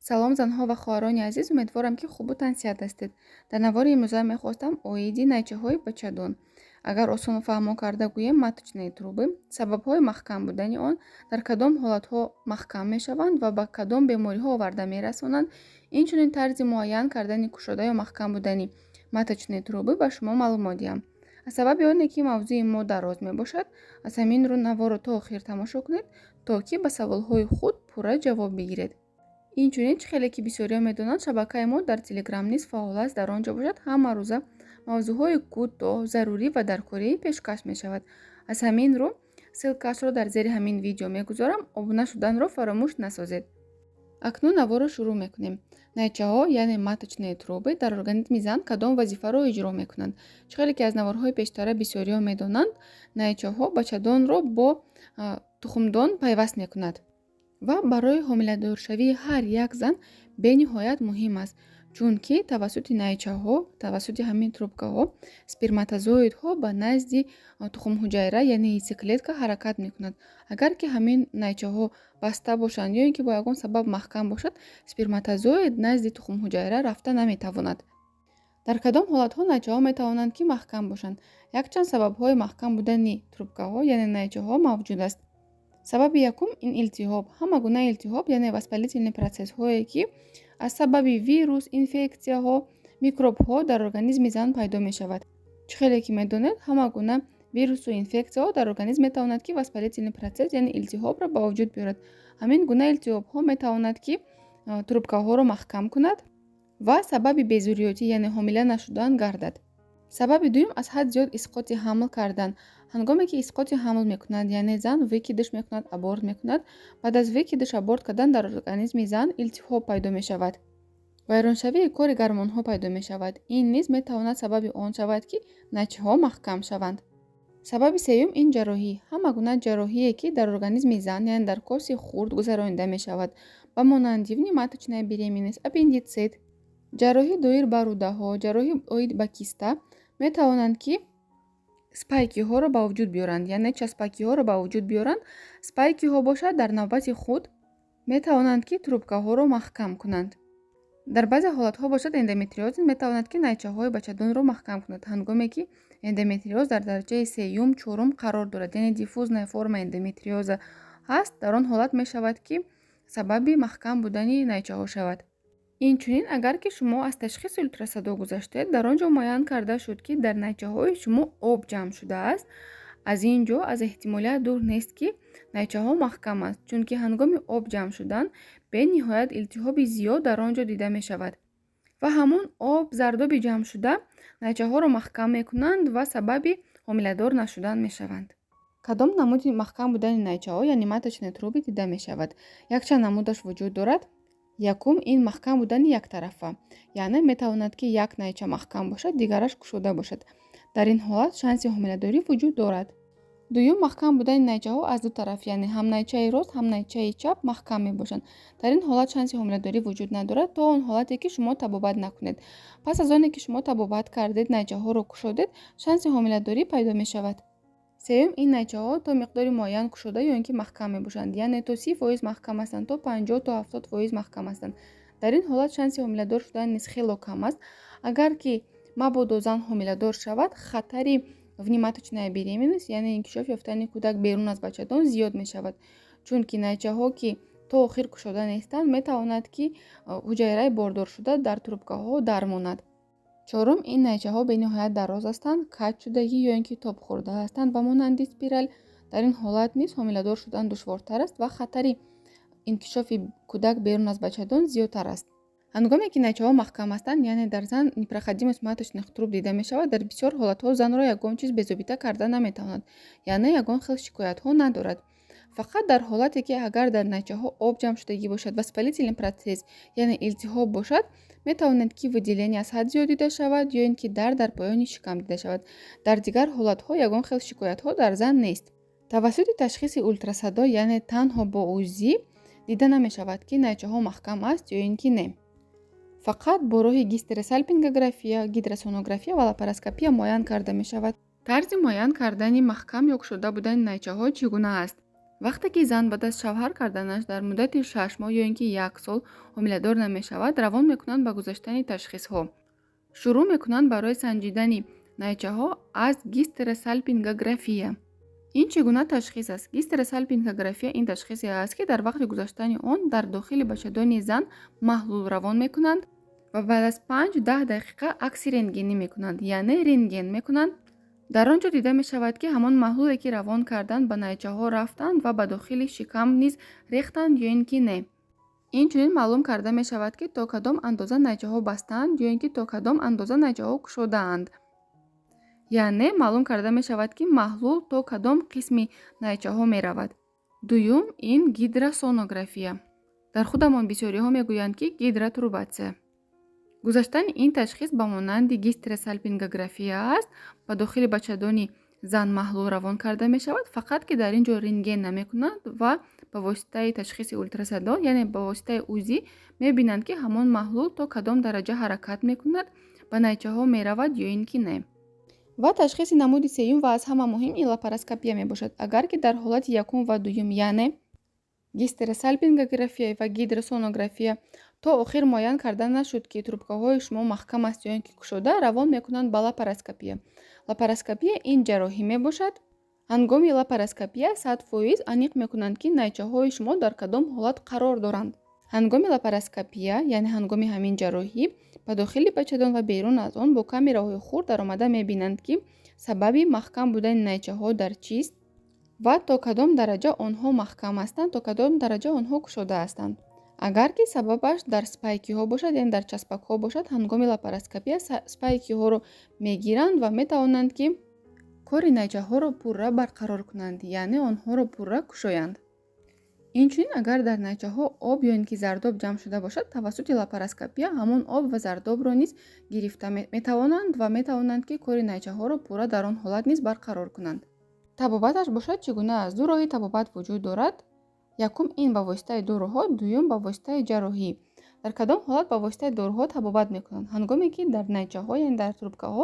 Салом, занҳо ва хоҳарони азиз! Умедворам, ки хубу тансиҳат ҳастед. Дар навори имрӯза мехостам оиди найчаҳои бачадон, агар осону фаҳмо карда гӯем, маточные трубы, сабабҳои маҳкам будани он, дар кадом ҳолатҳо маҳкам мешаванд ва ба кадом бемориҳо оварда мерасонанд, инчунин тарзи муайян кардани кушода ё маҳкам будани маточные трубы ба шумо маълумот диҳам. Аз сабаби оне ки мавзӯи мо дароз мебошад, аз ҳамин рӯ наворро то охир тамошо кунед, то ки ба саволҳои худ пурра ҷавоб бигиред. Инчунин, чӣ хеле ки бисёриҳо медонанд, шабакаи мо дар Телеграм низ фаъол аст. Дар он ҷо бошад, ҳама рӯза мавзӯъҳои кӯтоҳ, зарурӣ ва даркорӣ пешкаш мешавад. Аз ҳамин рӯ ссылкаашро дар зери ҳамин видео мегузорам, обуна шуданро фаромӯш насозед. Акнун наворро шурӯъ мекунем. Найчаҳо, яъне маточные трубы, дар организми зан кадом вазифаро иҷро мекунанд? Чӣ хеле ки аз наворҳои пештара бисёриҳо медонанд, найчаҳо бачадонро бо тухмдон пайваст мекунад ва барои ҳомиладоршавии ҳар як зан бениҳоят муҳим аст, чунки тавассути найчаҳо, тавассути ҳамин трубкаҳо сперматозоидҳо ба назди тухмҳуҷайра, яъне яйцеклетка, ҳаракат мекунанд. Агар ки ҳамин найчаҳо баста бошанд ё ин ки бо ягон сабаб маҳкам бошад, сперматозоид назди тухмҳуҷайра рафта наметавонад. Дар кадом ҳолатҳо найчаҳо метавонанд, ки маҳкам бошанд? Якчанд сабабҳои маҳкам будани трубкаҳо, яъне найчаҳо, мавҷуд аст. Сабаби якум ин илтиҳоб. Ҳама гуна илтиҳоб, яъне воспалительный процессҳое, ки аз сабаби вирус, инфексияҳо, микробҳо дар организми зан пайдо мешавад. Чӣ хеле ки медонед, ҳама гуна вирусу инфексияҳо дар организм метавонад, ки воспалительный процесс, яъне илтиҳобро ба вуҷуд биёрад. Ҳамин гуна илтиҳобҳо метавонад, ки трубкаҳоро маҳкам кунад ва сабаби безурётӣ, яъне ҳомила нашудан гардад. Сабаби дуюм аз ҳад зиёд исқоти ҳамл кардан. Ҳангоме ки исқоти ҳамл мекунад, яъне зан выкидыш мекунад, аборт мекунад, баъд аз выкидыш, аборт кардан дар организми зан илтиҳоб пайдо мешавад, вайроншавии кори гормонҳо пайдо мешавад. Ин низ метавонад сабаби он шавад, ки найчаҳо маҳкам шаванд. Сабаби сеюм ин ҷарроҳӣ. Ҳама гуна ҷарроҳие, ки дар организми зан, яъне дар коси хурд гузаронида мешавад, ба монанди внематочная беременность, аппендицит, ҷарроҳӣ доир ба рӯдаҳо, ҷарроҳӣ оид ба киста, метавонанд, ки спайкиҳоро ба вуҷуд биёранд, яъне часпакиҳоро ба вуҷуд биёранд. Спайкиҳо бошад, дар навбати худ метавонанд, ки трубкаҳоро маҳкам кунанд. Дар баъзе ҳолатҳо бошад, эндометриоз метавонад, ки найчаҳои бачадонро маҳкам кунад. Ҳангоме ки эндометриоз дар дараҷаи сеюм, чорум қарор дорад, яъне диффузная форма эндометриоза ҳаст, дар он ҳолат мешавад, ки сабаби маҳкам будани найчаҳо шавад. Инчунин, агар ки шумо аз ташхиси ултрасадо гузаштед, дар он ҷо муайян карда шуд, ки дар найчаҳои шумо об ҷамъ шудааст, аз ин ҷо аз эҳтимолият дур нест, ки найчаҳо маҳкам аст, чунки ҳангоми об ҷамъ шудан бениҳоят илтиҳоби зиёд дар он ҷо дида мешавад ва ҳамон об, зардоби ҷамъшуда найчаҳоро маҳкам мекунанд ва сабаби ҳомиладор нашудан мешаванд. Кадом намуди маҳкам будани найчаҳо, яъне маточные трубы, дида мешавад? Якчанд намудаш вуҷуд дорад. Якум ин маҳкам будани яктарафа, яъне метавонад, ки як найча маҳкам бошад, дигараш кушода бошад. Дар ин ҳолат шанси ҳомиладорӣ вуҷуд дорад. Дуюм, маҳкам будани найчаҳо аз ду тараф, яъне ҳам найчаи рост, ҳам найчаи чап маҳкам мебошанд. Дар ин ҳолат шанси ҳомиладорӣ вуҷуд надорад то он ҳолате, ки шумо табобат накунед. Пас аз оне ки шумо табобат кардед, найчаҳоро кушодед, шанси ҳомиладорӣ пайдо мешавад. Сеюм ин найчаҳо то миқдори муайян кушода ё ин ки маҳкам мебошанд, яъне то 30% маҳкам ҳастанд, то 50, то 70% маҳкам ҳастанд. Дар ин ҳолат шанси ҳомиладор шудан низ хело кам аст. Агар ки мабодо зан ҳомиладор шавад, хатари внематочная беременность, яъне инкишоф ёфтани кӯдак берун аз бачадон, зиёд мешавад, чунки найчаҳо, ки то охир кушода нестанд, метавонад, ки ҳуҷайраи бордоршуда дар трубкаҳо дармонад. Чорум ин найчаҳо бениҳоят дароз ҳастанд, каҷ шудагӣ ё ин ки тоб хӯрда ҳастанд, ба монанди спираль. Дар ин ҳолат низ ҳомиладор шудан душвортар аст ва хатари инкишофи кӯдак берун аз бачадон зиёдтар аст. Ҳангоме ки найчаҳо маҳкам ҳастанд, яъне дар зан непроходимость маточных труб дида мешавад, дар бисёр ҳолатҳо занро ягон чиз безобита карда наметавонад, яъне ягон хел шикоятҳо надорад. Фақат дар ҳолате, ки агар дар найчаҳо об ҷамъшудагӣ бошад, воспалительный процесс, яъне илтиҳоб бошад, метавонад, ки выделение аз ҳад зиёд дида шавад ё ин ки дард дар поёни шикам дида шавад. Дар дигар ҳолатҳо ягон хел шикоятҳо дар зан нест. Тавассути ташхиси ултрасадо, яъне танҳо бо УЗИ, дида намешавад, ки найчаҳо маҳкам аст ё ин ки не. Фақат бо роҳи гистеросальпингография, гидросонография ва лапароскопия муайян карда мешавад. Тарзи муайян кардани маҳкам ё кушода будани найчаҳо чӣ гуна аст? Вақте ки зан баъд аз шавҳар карданаш дар муддати 6 моҳ ё ин ки як сол ҳомиладор намешавад, равон мекунанд ба гузаштани ташхисҳо. Шурӯъ мекунанд барои санҷидани найчаҳо аз гистеросальпингография. Ин чӣ гуна ташхис аст? Гистеросальпингография ин ташхисе аст, ки дар вақти гузаштани он дар дохили бачадони зан маҳлул равон мекунанд ва баъд аз 5-10 дақиқа акси рентгенӣ мекунанд, яъне рентген мекунанд. Дар он ҷо дида мешавад, ки ҳамон маҳлуле, ки равон карданд, ба найчаҳо рафтанд ва ба дохили шикам низ рехтанд ё ин ки не. Инчунин маълум карда мешавад, ки то кадом андоза найчаҳо бастаанд ё ин ки то кадом андоза найчаҳо кушодаанд, яъне маълум карда мешавад, ки маҳлул то кадом қисми найчаҳо меравад. Дуюм ин гидросонография. Дар худамон бисёриҳо мегӯянд, ки гидротурбатсия. Гузаштани ин ташхис ба монанди гистеросальпингография аст. Ба дохили бачадони зан маҳлул равон карда мешавад, фақат ки дар ин ҷо рентген намекунанд ва ба воситаи ташхиси ултрасадо, яъне ба воситаи УЗИ мебинанд, ки ҳамон маҳлул то кадом дараҷа ҳаракат мекунад, ба найчаҳо меравад ё ин ки не. Ва ташхиси намуди сеюм ва аз ҳама муҳим ин лапароскопия мебошад. Агар ки дар ҳолати якум ва дуюм, яъне гистеросальпингография ва гидросонография, то охир муайян карда нашуд, ки трубкаҳои шумо маҳкам аст ё ин ки кушода, равон мекунанд ба лапароскопия. Лапароскопия ин ҷарроҳӣ мебошад. Ҳангоми лапароскопия 100% аниқ мекунанд, ки найчаҳои шумо дар кадом ҳолат қарор доранд. Ҳангоми лапароскопия, яъне ҳангоми ҳамин ҷарроҳӣ, ба дохили бачадон ва берун аз он бо камераҳои хурд даромада мебинанд, ки сабаби маҳкам будани найчаҳо дар чист ва то кадом дараҷа онҳо маҳкам ҳастанд, то кадом дараҷа онҳо кушода ҳастанд. Агар ки сабабаш дар спайкиҳо бошад, яъне дар часпакҳо бошад, ҳангоми лапароскопия спайкиҳоро мегиранд ва метавонанд, ки кори найчаҳоро пурра барқарор кунанд, яъне онҳоро пурра кушоянд. Инчунин, агар дар найчаҳо об ё ин ки зардоб ҷамъ шуда бошад, тавассути лапароскопия ҳамон об ва зардобро низ гирифта метавонанд ва метавонанд, ки кори найчаҳоро пурра дар он ҳолат низ барқарор кунанд. Табобаташ бошад, чӣ гуна аст? Ду роҳи табобат вуҷуд дорад. Якум ин ба воситаи доруҳо, дуюм ба воситаи ҷарроҳӣ. Дар кадом ҳолат ба воситаи доруҳо табобат мекунанд? Ҳангоме ки дар найчаҳо, яъне дар трубкаҳо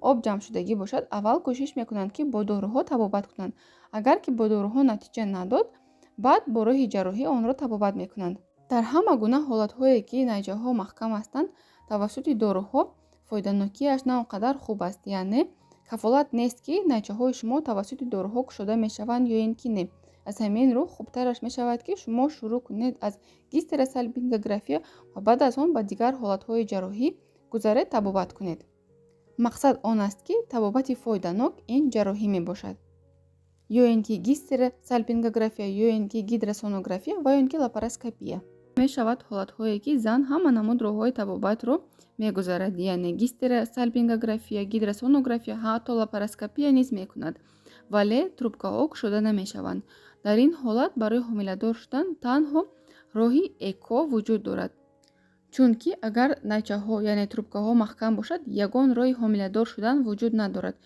об ҷамъшудагӣ бошад, аввал кӯшиш мекунанд, ки бо доруҳо табобат кунанд. Агар ки бо доруҳо натиҷа надод, баъд бо роҳи ҷарроҳӣ онро табобат мекунанд. Дар ҳама гуна ҳолатҳое, ки найчаҳо маҳкам ҳастанд, тавассути доруҳо фоиданокиаш на он қадар хуб аст, яъне кафолат нест, ки найчаҳои шумо тавассути доруҳо кушода мешаванд ё ин ки не. Аз ҳамин рӯ хубтараш мешавад, ки шумо шурӯъ кунед аз гистеросальпингография ва баъд аз он ба дигар ҳолатҳои ҷарроҳӣ гузаред, табобат кунед. Мақсад он аст, ки табобати фоиданок ин ҷарроҳӣ мебошад, ё ин ки гистеросальпингография, ё ин ки гидросонография ва ё ин ки лапароскопия. Мешавад ҳолатҳое, ки зан ҳама намуд роҳҳои табобатро мегузарад, яъне гистеросальпингография, гидросонография, ҳатто лапароскопия низ мекунад, вале трубкаҳо кушода намешаванд. Дар ин ҳолат барои ҳомиладор шудан танҳо роҳи ЭКО вуҷуд дорад, чунки агар найчаҳо, яъне трубкаҳо маҳкам бошад, ягон роҳи ҳомиладор шудан вуҷуд надорад.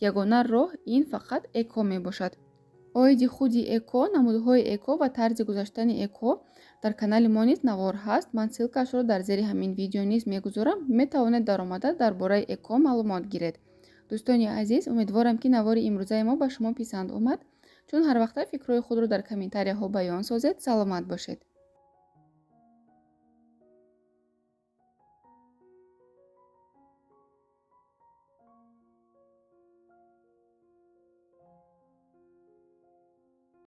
Ягона роҳ ин фақат ЭКО мебошад. Оиди худи ЭКО, намудҳои ЭКО ва тарзи гузаштани ЭКО дар канали мо низ навор ҳаст. Ман ссылкашро дар зери ҳамин видео низ мегузорам, метавонед даромада дар бораи ЭКО маълумот гиред. Дӯстони азиз, умедворам, ки навори имрӯзаи мо ба шумо писанд омад. Чун ҳар вақта фикрҳои худро дар комментарияҳо баён созед. Саломат бошед.